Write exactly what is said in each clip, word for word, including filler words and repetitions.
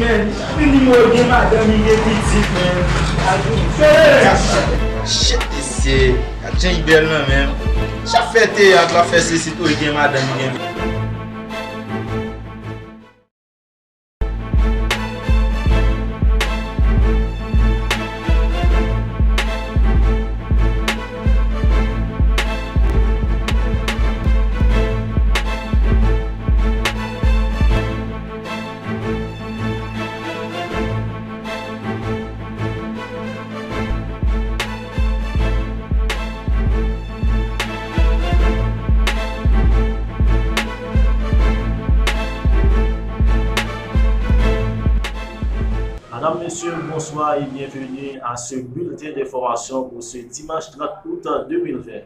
Men, li menm li gen madanm, li gen pitit, men. Shit, mesye. Gad jan li bèl nan menm. Chak fè teyat, l ap fè sesi, tou li gen madanm, li gen Madame, Messieurs, bonsoir et bienvenue à ce bulletin d'information pour ce dimanche trente août deux mille vingt.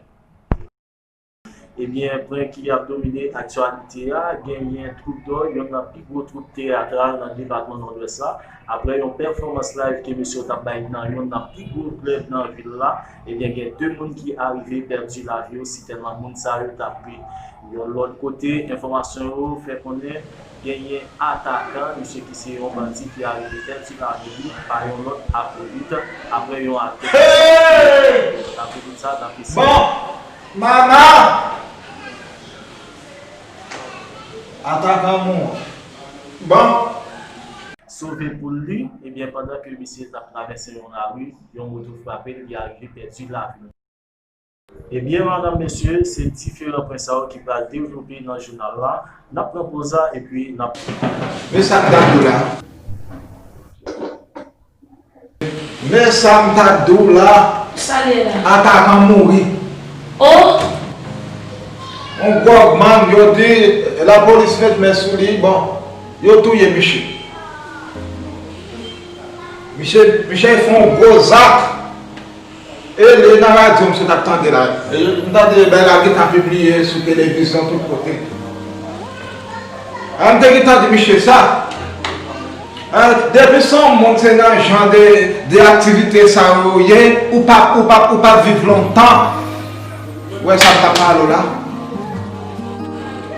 Ebyen, pwen ki ap domine aktyalite a, genyen Troupe d'Or, youn nan pi gwo twoup teyatral nan depatman Nòdwès la. Apre yon pèfòmans live ke mesye yo t ap bay nan youn nan pi gwo klèb nan vil la, ebyen, gen de moun ki arive pèdi lavi yo, sitèlman moun sa yo t ap ri. Yon lòt kote, enfòmasyon yo fè konnen genyen atakan, misye ki se yon bandi ki arive pèdi lavi li pa yon lòt akolit apre yon atak. Hey! Akolit sa t ap eseye. Bon! Mama! Atakan mwen. Bon. Sove poul li, ebyen, pandan ke misye t ap travèse yon lari, yon moto frape l, li arive pèdi lavi. Ebyen, madanm, mesye, se diferan pwen sa yo ki pral devlope nan jounal la. N ap pran poz la, epi n ap. Men sa k t ap di w la. Men sa m t ap di w la. Sa l ye la? Atakan mouri. Oh! On gwòg mann, yo di lapolis met men sou li, bon, yo touye misye. Misye, misye fè on gwo zak. E li nan radyo, misye t ap tande la. E m tande bagay la gentan pibliye sou televizyon tout kote. A, m te gentan di misye sa. A, depi se yon moun se nan jan de, de aktivite sa yo ye, ou p ap, ou p ap, ou p ap viv lontan. Ou wè sa m t ap pale w la?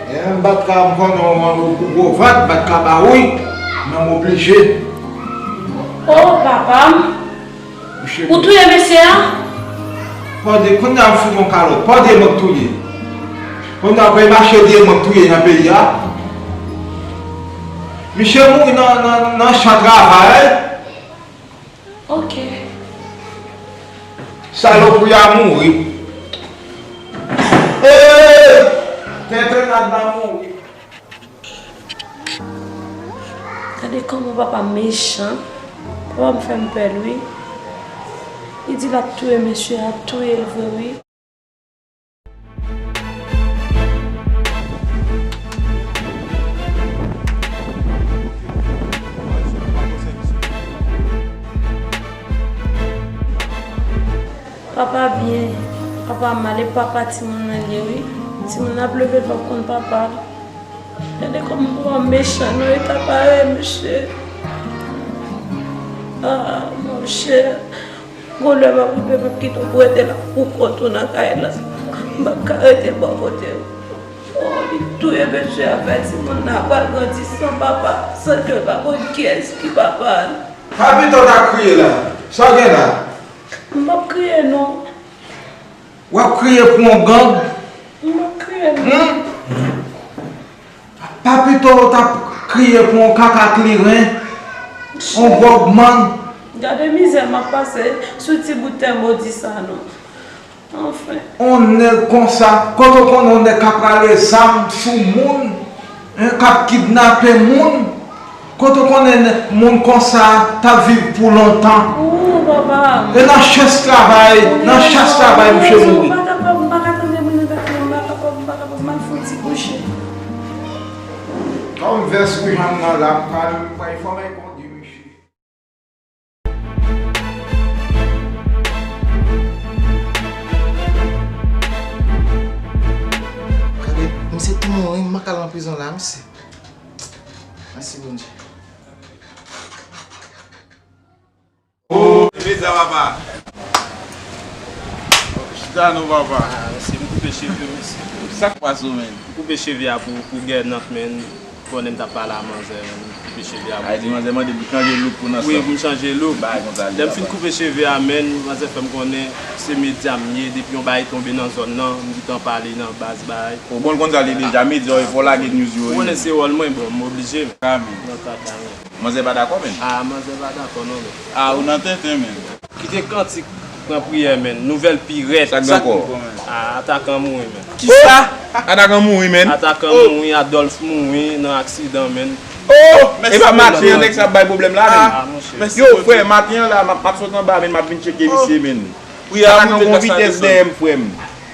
E m pa t ka, m konnen w, w gwo vant, m pa t ka ba ou l, men m oblije. Oh, papa m! Ou touye mesye a? Pòde, kounye a m fout yon kalòt. Pòde mwen k touye. Kounye a, premye mache de mwen k touye nan peyi a. Misye mouri nan, nan, nan chan travay. Ok. Salopri a mouri. Ee! Tenten Adna mouri. Gade kòman papa m mechan. Papa m fè m pè l wi. Li di l ap touye mesye a, ap touye l vre wi. Papa byen, papa mal, e papa timoun nan l ye wi. Timoun nan ap leve l p ap konn papa l. Gade kòman papa m mechan nan eta parèy mesye. Ah, monchè. Gon lè m ap rive, m ap kite w pou rete la pou kont ou nan kay la. M p ap ka rete bò kote w. Oh, li touye mesye a, fè timoun nan pral grandi san papa, san ke l pa konn kiyès ki papa l. Papito ta kriye la. Sa w gen la? M p ap kriye non. W ap kriye pou yon gang? M p ap kriye non. Hmm? Papito ta kriye pou yon kaka kliren, yon gwòg mann. Gade mizè m ap pase sou ti bout tè modi sa non. Anfen. On nèg konsa, kote w konnen on nèg k ap rale zam sou moun, en, k ap kidnape moun? Kote w konnen moun konsa t ap viv pou lontan? Ooh, papa. E nan chans travay, nan chans travay, misye mouri. M pa kapab, m pa ka tande moun nan tèt mwen, m pa kapab, m pa kapab, m al fè yon ti kouche. Kòm vès wouj an nan la, m pral, m pral fòme kondi misye. Gade, misye tou mouri, m pa ka al nan prizon la, misye. Mèsi Bondye. Oh, peza papa. Chita non papa. Ah, mesye, m koupe cheve, mesye. Sa k pase w, menn? M koupe cheve a pou, pou Gernot, menn. Konnen m t ap pale a manzè, menn, m koupe cheve a. Ay, di manzè mande pou chanje look pou nan wi, pou m chanje look. Bagay konsa li. Lè m fin koupe cheve a, menn, manzè fè m konnen se medya m ye, depi yon bagay tonbe nan zòn nan, m gentan pale nan baz bagay. O bon, l konn sa li deja, medya yo, fò lage news yo. Ou konnen se wòl mwen, bon, m oblije, menn. Nan kad la, menn. Manzè pa dakò, menn. A, manzè pa dakò, non, menn. A, ou nan tenten, menn. Kite kantik pran priyè, menn. Nouvèl pirèt. Sa k gen ankò? A, atakan mouri, menn. Kisa? Atakan mouri, menn. Atakan mouri, Adolphe mouri nan aksidan, menn. Oh! E pa maten an nèg sa ap bay pwoblèm la, menn. A, monchè. Yo, frè, maten an la, m ap, m ap sot anba, menn, m ap vin tcheke misye, menn. Atakan gon vitès dèyè m, frè m.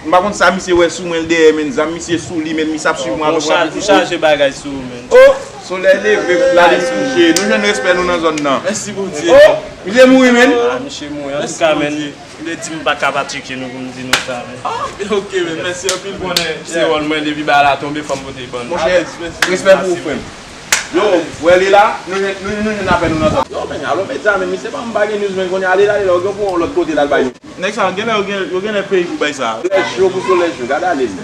M pa konn sa misye wè sou mwen, l dèyè, menn. Zam misye sou li, menn. Misye ap swiv mwen, ap pran piti. Ou chaje bagay sou ou, menn. Oh! Solèy leve, lari kouche. Nou jwenn respè nou nan zòn nan. Mèsi Bondye. Oh! Misye mouri, menn. A, misye mouri. Antouka, menn, lè di m pa ka pa tcheke nou pou m di nou sa, menn. Ok, menn. Mèsi anpil, konnen se wòl mwen, depi bagay la tonbe, fò m pote ban nou. Monchè, respè pou ou, frè m. Yo, wè li la, nou jwenn, nou, nou jwenn apèl nou nan tan. Yo, men, alo medya, men, misye pa m pa gen news, men, kounye a, ale la, ale la, yo gen pou yon lòt kote l al bay nou. Nèg sa, genlè, yo gen, yo genlè peye pou bay sa. Solèy cho pou solèy cho, gade ale l.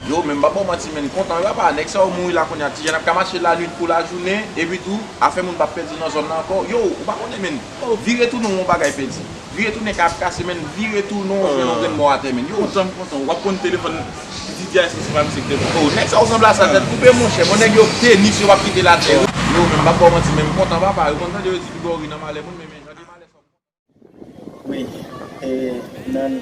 Yo, men, m pa ba w manti, men, kontan, yo, apa, nèg sa yo mouri la kounye a, ti jèn ap ka mache lannuit kou lajounen, epi tou, afè moun p ap pèdi nan zòn nan ankò. Yo, ou pa konnen, men, vire tounen w yon bagay pèdi. Vire tounen ka ap kase, men vire tounen w fè yon grenn mò atè, men. Yo, kontan, m kontan. W ap konn telefòn P D G a, èske se pa misye ki te pran? Oh, nèg sa yo sanble a sa tèt koupe, monchè. Bon, nèg yo tenis, yo p ap kite l atè. Yo, men m p ap ba w manti, men m kontan, papa. Yo konn tande yo di piga w ri nan malè moun, men, men jan de malè sa. Wi, e, nan,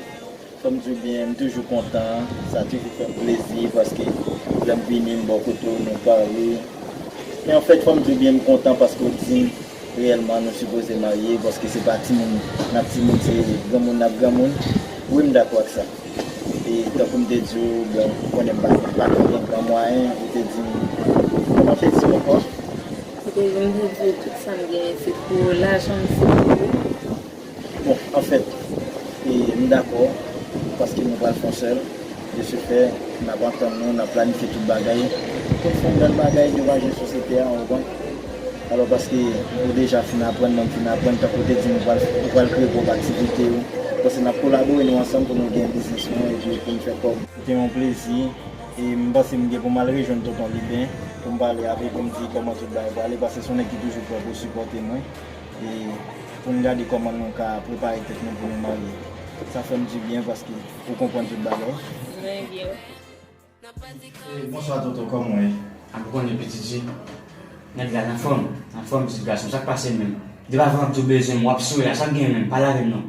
fò m di w byen, m toujou kontan, sa toujou fè m plezi, paske lè m vini, m bò kote w, nou pale. Men anfèt, fò m di w byen, m kontan paske w di m, reyèlman, nou sipoze marye, paske se pa timoun n ap timoun, se granmoun n ap granmoun. Wi, m dakò ak sa. E tankou m te di w, bon, ou konnen m pa, m pa gen gran mwayen, ou te di m, kòman w te di m ankò? Ou te di m te di w tout sa m genyen, se pou ou, lajan m, se pou ou. Bon, anfèt, e, m dakò, paske nou pral fè yon sèl. De ce fait, n ap antann nou, n ap planifye tout bagay. Pou n fè yon bèl bagay devan je sosyete a, w konprann? Alò, paske ou deja fin aprann, mwen m fin aprann, tankou w te di m, ou pral, ou pral kreye pwòp aktivite w. Paske n ap kolabore nou ansanm pou nou gen biznis nou, epi pou n fè kòb. Se te yon plezi, e m panse m gen pou m al rejwenn tonton Liben, pou m pale avè l, pou m di kòman tout bagay prale, paske se yon nèg ki toujou prè pou sipòte mwen. E pou n gade kòman nou ka prepare tèt nou pou nou marye. Sa fè m dibyen paske ou konprann tout bagay. Mwen byen. E, bonswa tonton, kòman w ye? A, ou konnen pitit je. Nèg la nan fòm, nan fòm pitit gason. Sa k pase menm? Depi avan w ap di w bezwen m, w ap souri la, sa k gen menm? Pale avè m non.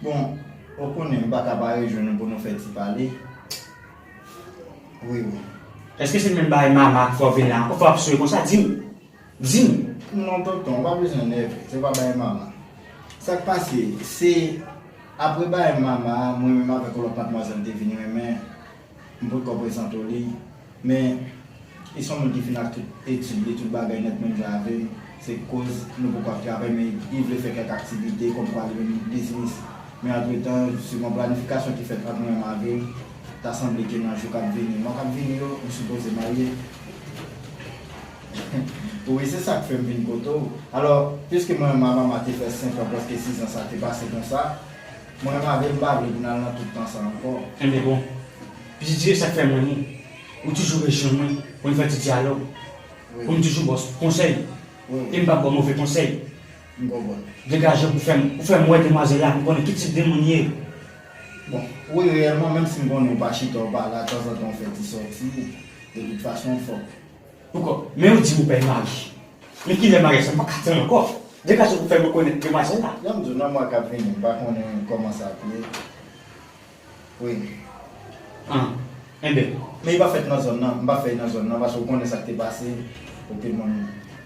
Bon, ou konnen m pa ka pa rejwenn nou pou nou fè ti pale. Wi, wi. Èske se menm bagay mama k fè w vin la ankò, fè w ap souri konsa? Di m. Di m. Non, tonton, ou pa bezwen nève. Se pa bagay mama. Sa k pase, se apre bagay mama a, mwen menm avèk yon lòt madmwazèl te vin renmen, m potko prezante w li. Men, li se yon moun ki fin ak tout etid li, tout bagay nèt menm jan avè m. Se koz nou poko ap travay, men li vle fè kèk aktivite, kòmkwa li menm biznis. Men antretan, swivan planifikasyon ki fèt ant mwen menm avè l, ta sanble ke nan jou k ap vini, mwa k ap vini yo, m sipoze marye. Wi, se sa k fè m vin kote w. Alò, piske mwen menm a mama te fè senk an, prèske sis an sa te pase konsa, mwen menm avè l, m pa vle pou n al nan tout tan sa ankò. Enben bon, pitit je, sa k fè m renmen w, ou toujou rejwenn mwen pou n fè ti dyalòg, pou n toujou ba w konsèy. Wi, wi. E m p ap ba w move konsèy. M konprann. Degaje w pou fè m, pou fè m wè demwazèl la, pou m konnen ki tip de moun li ye. Bon, wi, reyèlman, menm si m konnen w pa chita, w pa la, tanzantan w fè ti sòti, de tout fason, fòk. Poukò? Men ou di m ou pè mari. Men kilè maryaj sa? M pa ka tann ankò. Degaje w pou fè m rekonèt demwazèl la. Jan m di w, nan mwa k ap vini, m pa konnen kòman sa ap ye. Wi. An, enben. Men li pa fèt nan zòn nan. M pa fè l nan zòn nan, paske w konnen sa k te pase. Kote moun,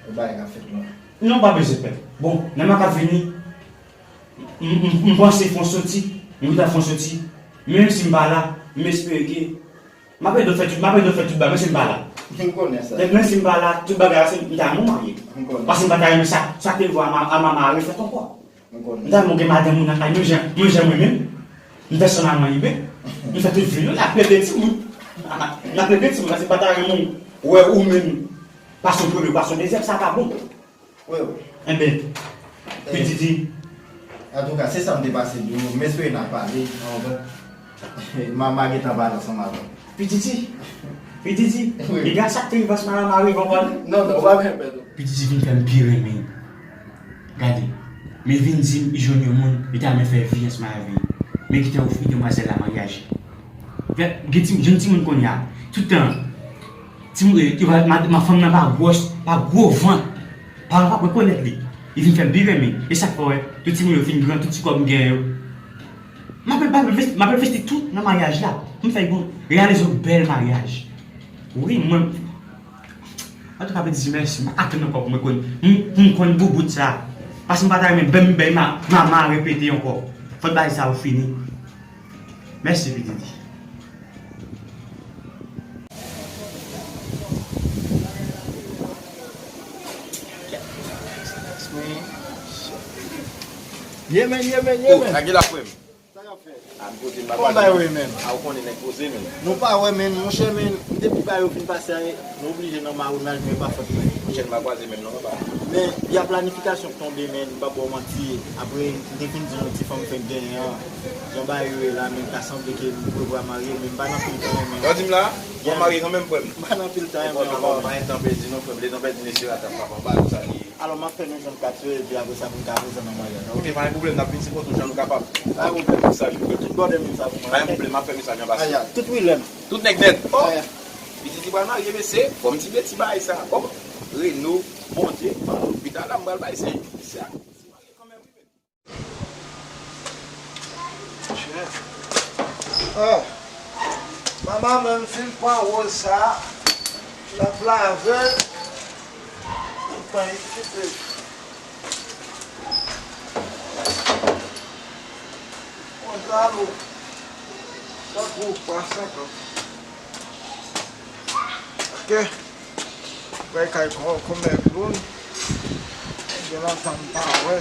e bagay k ap fèt la. Non, pa bezwen pè. Bon, nan mwa k ap vini, m, m, m panse fè yon soti. M gentan fè yon soti. Menm si m pa la, m espere ke m ap ede w fè tout, m ap ede w fè tout bagay, menm si m pa la. M konnen sa. Menm si m pa la, tout bagay la, se m ta renmen w marye. M konnen. Paske m pa ta renmen sa, sa k te rive a ma-, a mama a refèt ankò. M konnen. M ta renmen w gen madanm ou nan kay, menm jan, menm jan mwen menm. M pèsonèlman ibe. M fè tout vi nou, n ap plede timoun. N ap, n ap plede timoun, paske m pa ta renmen w wè ou menm pase yon premye, pase yon dezyèm, sa pa bon. Wi, wi. Enben, pititi. Antouka, se sa m te pase di w. M espere n ap pale. Mama gentan pale ansanm avè w. Pititi. Pititi, wi, piga sa k te rive ansanm avè m a rive ankò, non? Non, non, ou pa bezwen pè, non. Pititi vin fè m pi renmen. Gade, men vin di m li jwenn yon moun, li ta renmen fè vi ansanm avè l. Men kite ofri demwazèl la maryaj. Gen, gen ti, jèn timoun kounye a, tout tan, timoun, eh, yo pa, ma, ma fanm nan pa gwòs, pa gwo vant. Paran pa rekonèt li. Li vin fè m pi renmen. E sa k fè w wè, tout timoun yo fin gran, tout ti kòb m genyen yo. M ap, m ap envesti, m ap envesti tout nan maryaj la. M fè yon, reyalize yon bèl maryaj. Wi, mwen. Antouka, Pititi, mèsi. M pa ka tann ankò pou mwen konn, m, pou m konn boubout sa. Paske m pa ta renmen bèm bèy ma, ma, ma repete ankò. Fòk bagay sa yo fini. Mèsi, Pititi. Ye men, ye men, ye men. Oh, lage la, frè m. Sa y ap fè? A, m poze, m pa pale. Kòman w ye, men? A, ou konnen nèg poze, men. Nou pa wè, men, monchè, men, depi ba yo fin pase a, nou oblije nan mawonaj, men pa fòt mwen. Monchè, n pa kwaze menm non, papa. Men, y a planifikasyon k tonbe, men, m pa ba w manti. Apre, m te fin di yon ti fanm fenk genyen an, jan bagay yo ye la, men, ta sanble ke m prevwa marye, men m pa nan pil tan, men. Sa w di m la? Bon, marye kanmenm, frè m. M pa nan pil tan, men. Bon, papa, pa gen tan pèdi non, frè m. Lè nou pèdi mesye la, ta papa, m pa di sa li ye. Alò, m ap fè nou jwenn kat yo, epi apre sa, pou n ka prezan nan maryaj la, oke? Oke, pa gen pwoblèm, n ap vin sipòte w jan nou kapab. Pa gen pwoblèm. Mesaj yo. Tout bòdè moun sa pou mwen, oke? Pa gen pwoblèm, m ap fè mesaj an pase. Aya, tout wi lè m. Tout nèg nèt. Oh! Aya. Pititi pral marye, mesye. Fò m ti beti bagay sa. Oh! Reno, Bondye, ban nou. Pita la, m pral bay se, se a. Oh, manman menm fin pran wòz sa, l ap lave, li pran ekite. Konsa nou, tankou pa senkant. Oke. Bay kay kon, konbyen moun? Gen lontan m pa wè.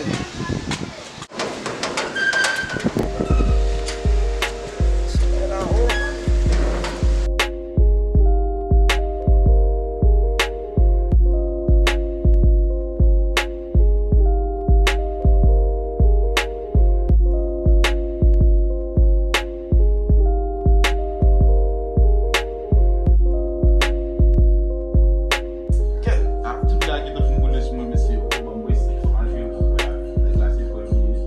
Kèt, a, tout la gentan fin boule sou mwen, mesye. Yo ban m prese. Malgre yo frè a, nèg la se frè m li ye.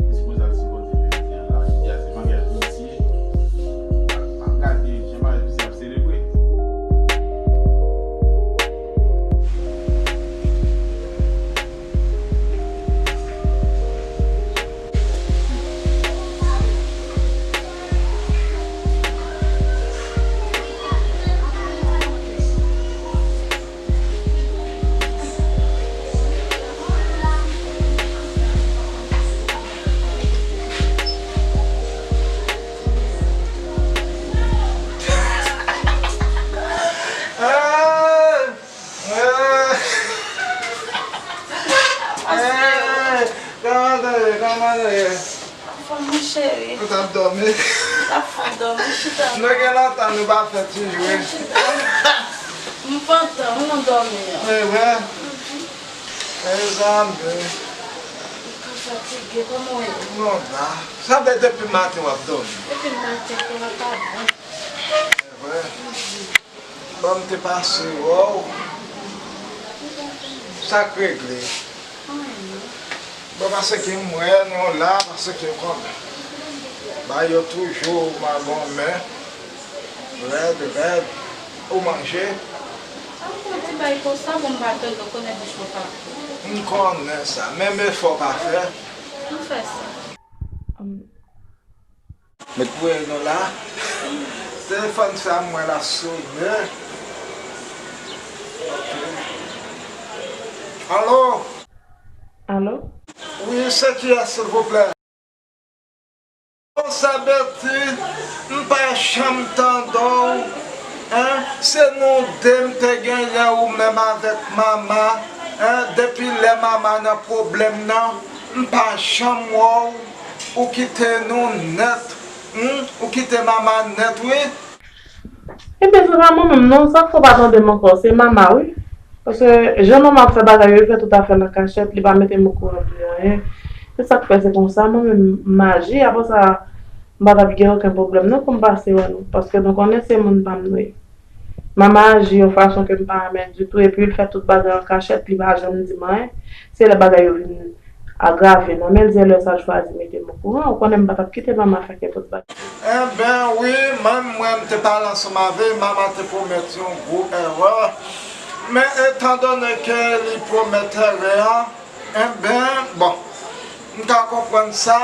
Li sipoze al sipòte jodi a la. Jodi a se maryaj misye. M ap gade jan maryaj misye ap selebre. Kòman w ye? Anfòm, mon cheri. Ou t ap dòmi? M t ap fon dòmi, chita. Nou gen lontan nou pa fè ti jwe. Chita. M pantan, m nan dòmi an. E vre? Mezanmi. M ka fatige, kòman w ye? Non, la. Sa vle depi maten w ap dòmi? Depi maten, kò a pa bon. E vre? Ban m te pase wè w. Sa k regle? Bon, paske m wè nou la, paske kòm ba yo toujou magonmen, rèd, rèd, ou manje? Sa m fè yon ti bay konsa, bon, m pa tande, ou konnen bouch mwen pa bon. M konnen sa, menm efò pa fè. M fè sa. Met pou nou la. Telefòn sa mwen la sonnen. Alo? Alo? Wi, se kiyès, silvouplè? Konsa, Betty, m pa janm tande w, en? Se nou de m te genyen, ou menm avèk Mama, en? Depi lè Mama nan pwoblèm nan, m pa janm wè w. Ou kite nou nèt, hmm? Ou kite Mama nèt, wi. Ebyen, se pa mwen menm non, sa k fè w pa tande m ankò, se Mama, wi. Paske jan Mama ap fè bagay yo, li fè tout afè nan kachèt, li pa mete m okouran de anyen. Se sa k fè se konsa, mwen menm m aji, apre sa, m pa t ap gen okenn pwoblèm non pou m pase wè nou, paske nou konnen se moun pa m nou ye. Mama aji yon fason ke m pa renmen ditou, epi l fè tout bagay an kachèt, li pa janm di m anyen. Se lè bagay yo vin agrave nan men l, se lè sa l chwazi mete m okouran. Ou konnen m pa t ap kite Mama fè kenpòt bagay. Enben wi, menm mwen m te pale ansanm avè l, Mama te pwomèt yon gwo erè. Men etandone ke li pwomèt erè a, enben, bon, m ka konprann sa,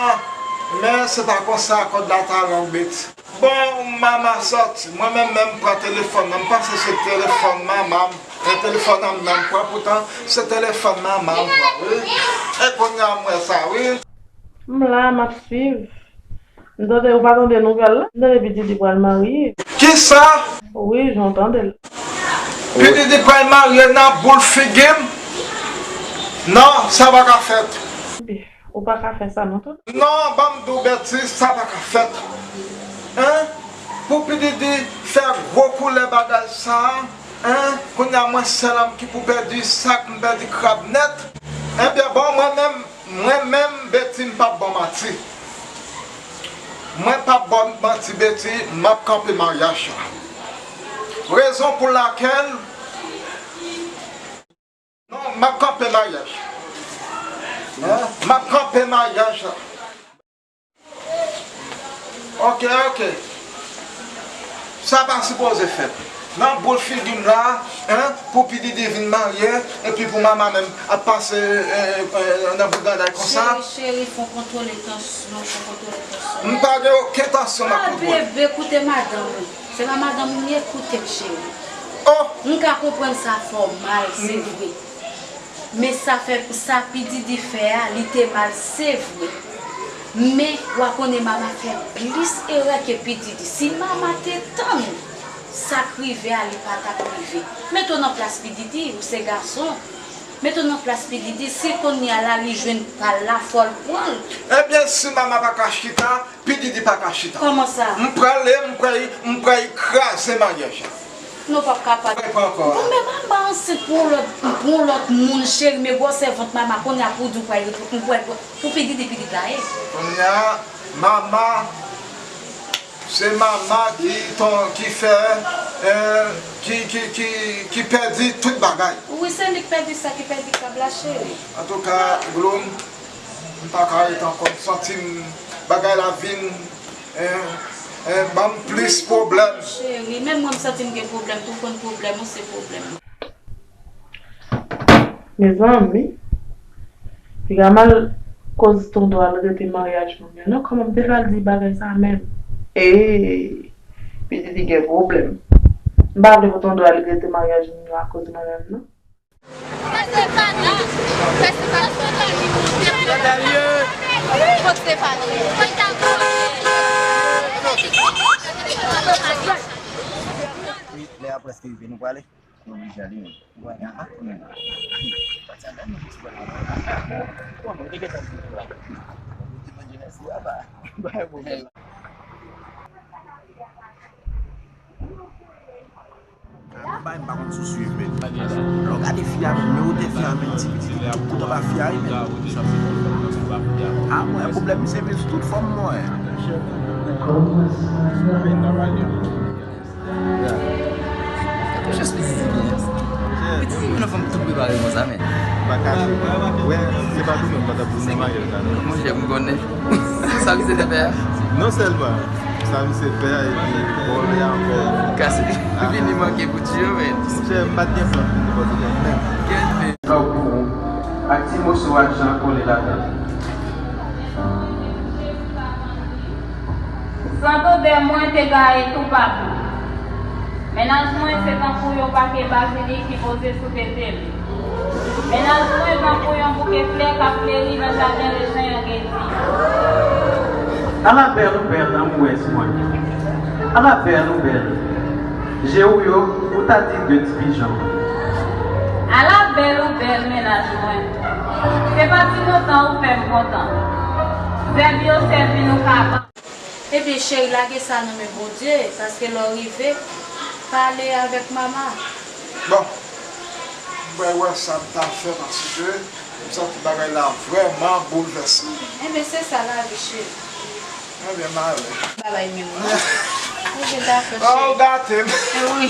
men se pa konsa kòd la ta long, Beti. Bon, Mama sòti. Mwen menm, menm m pran telefòn nan, m panse se telefòn manman m. E telefòn nan m nan m pran, poutan se telefòn manman m pran, wi. E kounye a m wè sa, wi. M la, m ap swiv. M tande, ou pa tande nouvèl la? M tande P Diddy pral marye. Kisa? Wi, jan w tande l. P Diddy pral marye nan boul figi m? Non, sa pa ka fèt. Ou pa ka fè sa non, tonton. Non, ban m di w, Beti, sa pa ka fèt. Hein? Pou P Diddy fè gwo koulè bagay sa a, hein? Kounye a mwen sèl òm ki pou pèdi sak, m pèdi krab nèt. Ebyen, bon, mwen menm, mwen menm, Beti, m p ap ba w manti. Mwen p ap ba w manti, Beti, m ap kanpe maryaj la. Rezon pou lakèl, non, m ap kanpe maryaj. Hein? M ap kanpe maryaj la. Ok, ok. Sa pa sipoze fèt. Nan boul figi m la, hein, pou P Diddy vin marye, epi pou Mama menm ap pase, eh, eh, nan boul granday konsa. Cheri, cheri, fò kontwole tansyon, fò kontwole tansyon. M pa gen okenn tansyon m ap kontwole. Ah, bebe, koute madanm ou. Se pa madanm ou m ye, koute m, cheri. Oh! M ka konprann sa fè w mal, se vre. Men sa fè, sa P Diddy fè a, li te mal, se vre. Men, w a konnen Mama fè plis erè ke P Diddy. Si Mama te tann sa k rive a, li pa t ap rive. Mete w nan plas P Diddy, ou se gason. Mete w nan plas P Diddy, si kounye a la li jwenn pa l la, fò l pran l. Ebyen, si Mama pa ka chita, P Diddy pa ka chita. Kòman sa? M prale, m pral, m pral kraze maryaj la. Nou p ap kapab. Mwen pa ankò. Bon, men Mama ansent pou yon lòt, pou yon lòt moun, cheri, men gwosè vant Mama, kounye a pou di w pral, pou, pou, pou P Diddy, P Diddy la ye. Kounye a, Mama, se Mama ki ton, ki fè, eh, ki, ki, ki, ki pèdi tout bagay. Wi, se li k pèdi sa, ki pèdi krab la, cheri. Antouka, Gloum, m pa ka ret ankò, m santi m, bagay la vin, eh, eh, ban m plis pwoblèm. Cheri, menm mwen m santi m gen pwoblèm tou, w konn pwoblèm ou se pwoblèm mwen. Mezanmi, piga mal koz tonton al rete maryaj moun yo non, kòman m te fè al di bagay sa menm? Eee, P Diddy gen pwoblèm. M pa vle pou tonton al rete maryaj moun yo akoz mwen menm non. Wi, lè a prèske rive, nou prale. Nou oblije ale, wi. Ou wè, a, a, men. Pati a menm, nou oblije ale. Bon, nou te gentan di nou la. Ou te manje mèsi, apa. Bay pwoblèm. Anba m pa konn si w swiv, men lè w gade fi a, men nimewo de fi a, men ti pitit li tout kout anba fi a, wi, men. A, mwen, pwoblèm misye vin sou tout fòm, mwen. Jis pitit li byen. Pitit li, mwen, fò m tout prepare konsa, men. Pa kache, mwen. Wè, se pa tou menm, pa ta pou nou maryaj la, non. Monchè, m konnen. Sa misye te fè a? Non sèlman sa misye fè a, epi vòlè ankò. Kase. Vini manke pou di yo, men. Monchè, m pa t gen plan pou m te pòte kòb menm. Kèt, men. Tankou ak ti moso ajan kole ladan l. Sant odè mwen te gaye toupatou. Mennaj mwen se tankou yon pake bazilik ki poze sou tete l. Mennaj mwen tankou yon bouke flè k ap fleri nan jaden rezen an Gedi. Ala bèl ou bèl, anmwez mwen. Ala bèl ou bèl. Je w yo, ou ta di de ti pijon. Ala bèl ou bèl, mennaj mwen. Se pa ti kontan ou fè m kontan. Sèvi yo sèvi nou kaba. Ebyen, cheri, lage sa nan men Bondye, paske lè w rive, pale avèk Mama. Bon, m pral wè sa m ta fè, paske m santi bagay la vrèman boulvèse. Ebyen, se sa lavi, cheri. Ebyen, m ale. Babay, men mwen. Ebyen, dakò, cheri. Oh, ou gate m. Wi.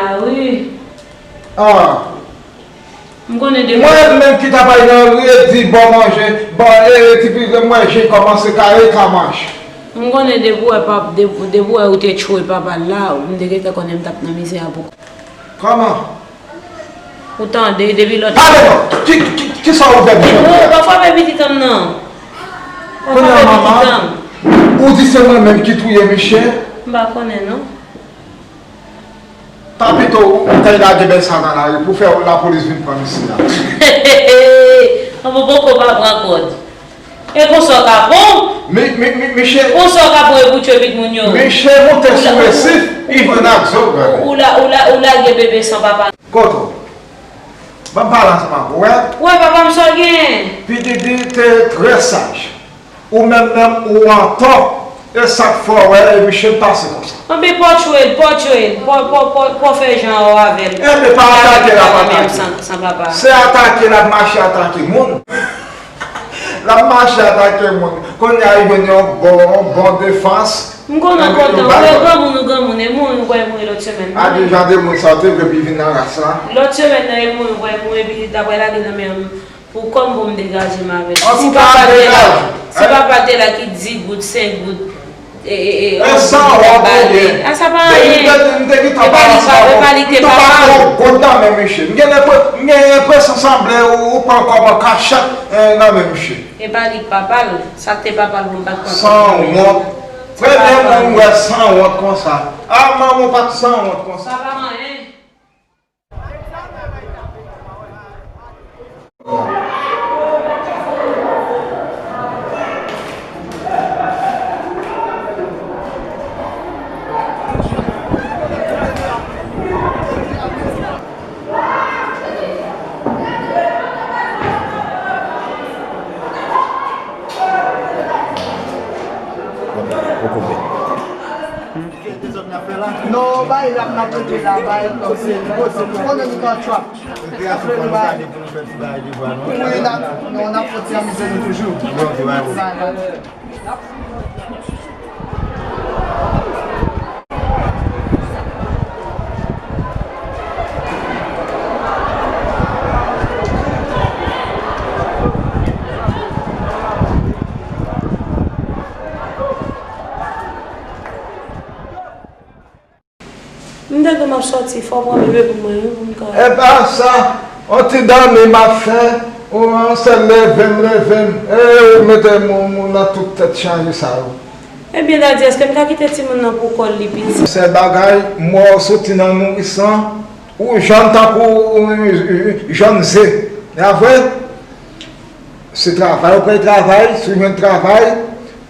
lari. Ah. M konnen depi. Mwen menm ki ta pral nan ri e di bon manje, bon, e, e, ti pitit mwen, je kòmanse kare ka mache. M konnen depi w wè pap-, depi, depi w wè ou te tchoure papa l la, m te gentan konnen m t ap nan mizè a pou. Kòman? Ou tande, depi lòt. Pale non! Ki, ki, ki sa ou fè pitit mwen? Pa frape pitit an m nan. Pa frape pitit an m. Kounye a, manman, ou di se mwen menm ki touye Miche? M pa konnen non. Pa pito ou, ou t al lage bèl sa nan lari pou fè lapolis vin pran misye a. An bon poko pa pran kòd. E konsa w ka bon? Mi, mi, mi, Miche. Konsa w ka bon e pou tchwe pitit moun yo? Miche moute sou resif, li vann ak zo, gade. Ou, ou la, ou la, ou lage bebe san papa. Kote w? Ban m pale ansanm avè w, wè. Wè, papa m, sa w genyen? P D D te trè saj. Ou menm menm, ou antò. E sa k fè w wè, e Miche pase konsa. Anben, pa tchwe l, pa tchwe l, pa, pa, pa, pa fè jan w avè l. Enben, pa atake l ap atake. San, san papa. Se atake l ap mache atake moun. L ap mache atake moun. Kounye a, li jwenn yon bon, yon bon defans. M konnen kontan. Ou wè granmoun, ou granmoun, e mouri, ou wè mouri lòt semèn. A deja de moun sa, ou te vle pou vin nan ras la. Lòt semèn nan, e mouri, ou wè mouri, epi l ta pral lage nan men m. Pou kòm pou m degaje m avè l. Si papa te la, si papa te la ki di goud, senk goud, e, e, e, e, san wont ou ye. A, sa pa anyen. E pa li papa, e pa li te papa l. Ou pa pran goud nan men misye. M gen enpre-, m gen enpresyon sanble ou, ou pran kòb an kachèt, eh, nan men misye. E pa li k papa l. Sa k te papa l pou m pa t pran kòb nan men l. San wont. Premye moun m wè san wont konsa. A, manman w pa t san wont konsa. Sa pa anyen. Non, bay la, n ap rete la, bay, se, se, se, konnen nou nan trap. Apre nou bay. Wi, n ap, non, n ap fè ti amize nou toujou. Bay, bay. M tande m ap sòti, fò w pran bebe pou mwen, wi, pou m ka. E pa sa, on ti dòmi m ap fè, ou an sèl leve m, leve m. E ou mete moun, moun nan tout tèt chaje sa yo. Ebyen, dadi, èske m ka kite timoun nan pou kò l, li piti? Sèl bagay, m wè w soti nan nourisan, ou jòn tankou jòn ze. E a vre? Se travay, ou pral travay, si w jwenn travay,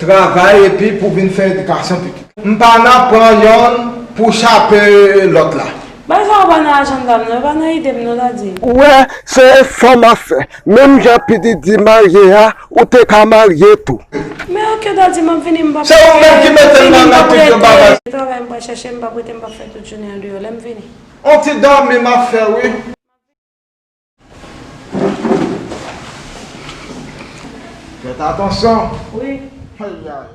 travay epi pou vin fè edikasyon pitit. M pa nan pran yonn pou chape lòt la. Bagay sa yo pa nan ajanda m non, yo pa nan ide m non, dadi. Ou wè, se efò m ap fè. Menm jan pitit di marye a, ou te ka marye tou. Men oke, dadi, m ap vini, m p ap. Se ou menm ki mete m nan, nan tout yon bagay. Travay m pral chèche, m p ap rete, m p ap fè tout jounen an deyò. Lè m vini. On ti dòmi m ap fè, wi. Fèt atansyon. Wi. Ay, ay, ay.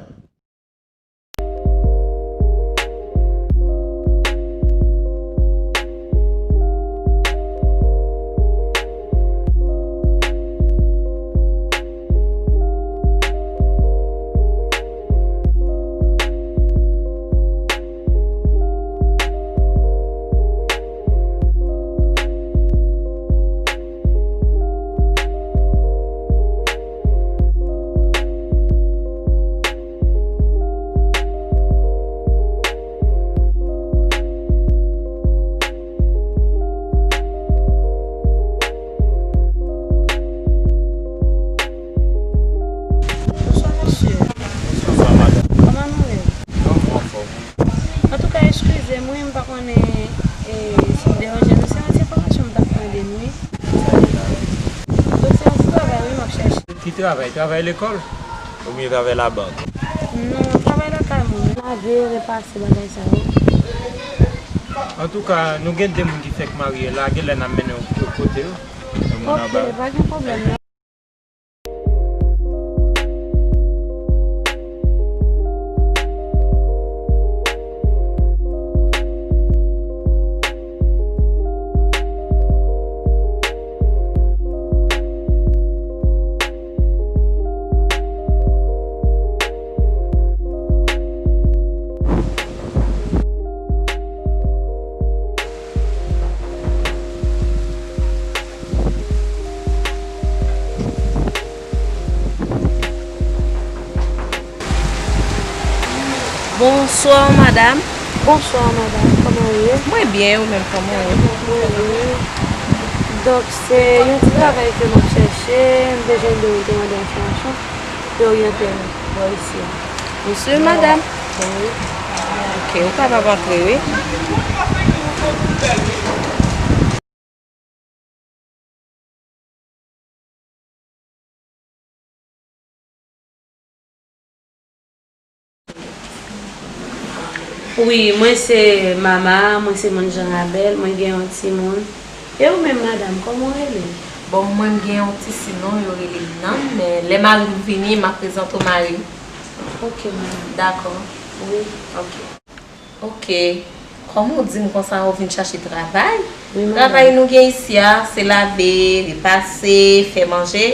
Bonswa, mesye. Bonswa, madanm. Kòman nou ye? Anfòm, anfòm. Antouka, eskize m, wi, m pa konnen, e, si m deranje nou. Se yon ti enfòmasyon m t ap mande nou, wi. Donk, se yon ti travay, wi, m ap chèche. Ki travay? Travay lekòl? Oubyen travay labank? Non, travay lakay mwen. Lave, repase, bagay sa yo. Antouka, nou gen de moun ki fèk marye la, genlè n ap mennen yo kote yo. Nan moun anba yo. Ok, pa gen pwoblèm. Bonswa, madam. Bonswa, madam. Kòman w ye? Mwen byen, ou menm, kòman w ye? Mwen byen. Donk, se yon ti travay ke m ap chèche. M bezwen de ou te mande enfòmasyon pou oryante m bò isi a. Mesye, madam. Wi. Ok, ou kapab antre, wi. Wi, mwen se Mama, mwen se moun Jan Rabèl, mwen gen yon timoun. E ou menm, madanm, kòman w rele? Bon, mwen, m gen yon ti sinon, yo rele m Nan, men lè mari m vini, m ap prezante w mari m. Ok, madanm. Dakò. Wi. Ok. Ok. Kòm ou di m konsa, ou vin chache travay? Wi, madanm. Travay nou gen isi a, se lave, repase, fè manje.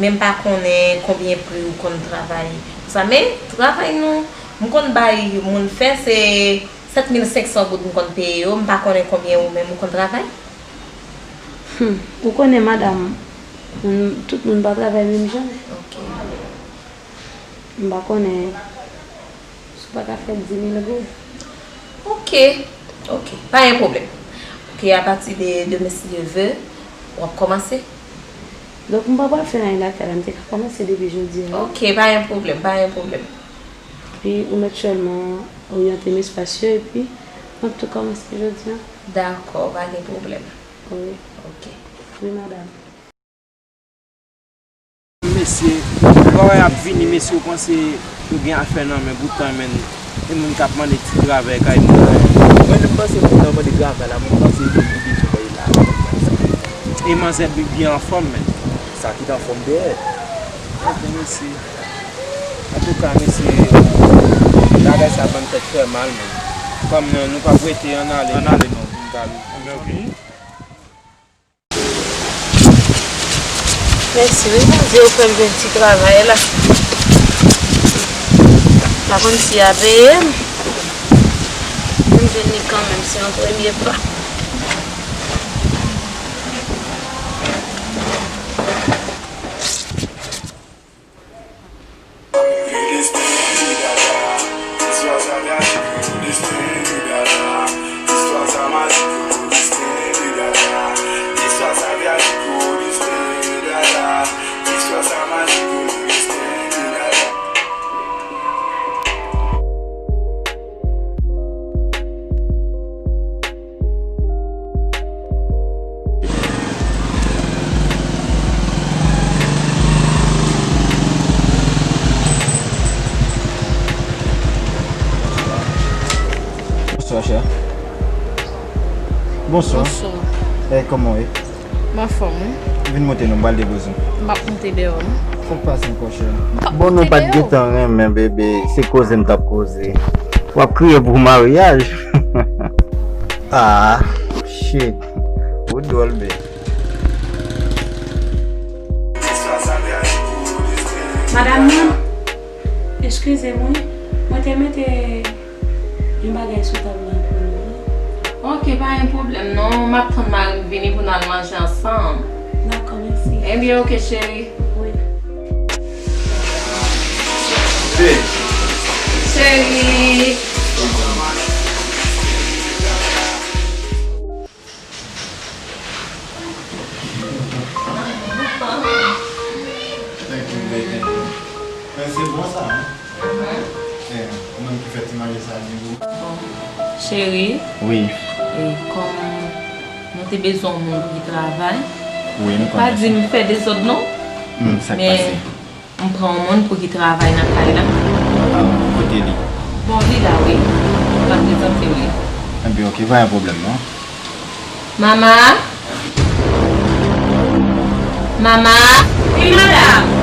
Men m pa konnen konbyen pri ou konn travay. Konsa, men travay nou, m konn bay moun fè, se sèt mil senk san goud m konn peye yo. M pa konnen konbyen ou menm ou konn travay. Hmm, ou konnen, madanm, moun, tout moun pa travay menm jan. Ok. M pa konnen si w pa ka fè di mil goud. Ok, ok, pa gen pwoblèm. Ok, apati de demen, si Dye vle, w ap kòmanse. Donk, m pa pral fè anyen lakay la, m te ka kòmanse depi jodi a. Ok, pa gen pwoblèm, pa gen pwoblèm. Epi, ou mèt sèlman oryante m espas yo, epi, m ap tou kòmanse jodi a. Dakò, pa gen pwoblèm. Wi. Ok. Wi, madanm. Mesye, lè w ap vini, mesye, ou panse yo gen afè nan men, poutan, men, E moun k ap mande ti travay kay moun. Mwen menm, m panse moun nan mande travay la, mwen panse se li ki bezwen bay la. E manzè bi-, byen anfòm, men. Sa ki t anfòm dèyè. Ok, mèsi. Antouka, mesye, bagay sa ban m tèt fè mal, men. Kòm nou, nou p ap rete, ann ale. Ann ale, non. Ann ale. Ann ale. Mèsi wi, Bondye ofè m jwenn ti travay la. Pa konn si y a peye m. M jwenn li kanmenm, se yon premye pa. Bonswa, chè. Bonswa. Bonswa. Eh, kòman w ye? M anfòm, wi. Vin monte non, m pral depoze w. M ap monte dèyè w, non. Fòk pase ankò, chè. Bon, nou pa t gentan renmen, bebe. Se koze m t ap koze. W ap kriye pou maryaj. Ah, shit. Ou dwòl, be. Madanm nan, eskize m, wi. Mwen te mete yon bagay sou tab la pou nou, wi. Ok, pa gen pwoblèm, non. M ap tann mari m vini pou n al manje ansanm. Dakò, mèsi. Ebyen, ok, cheri. Wi. Babe. Cheri. Thank you, babe, thank you. Men se bon sa, hein? Mhm. Eh, ou menm ki fè ti manje sa, di ou. Bon. Cheri. Wi. E kòm nou te bezwen yon moun pou ki travay, wi, m konnen sa. Pa di m fè dezòd, non. Hmm, sa k pase? M pran yon moun pou ki travay nan kay la. Ah, kote li? Bon, li la, wi. M ap prezante w li. Enben, ok, pa gen pwoblèm, non. Mama? Mama? Wi, madanm.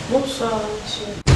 Bonswa, mesye.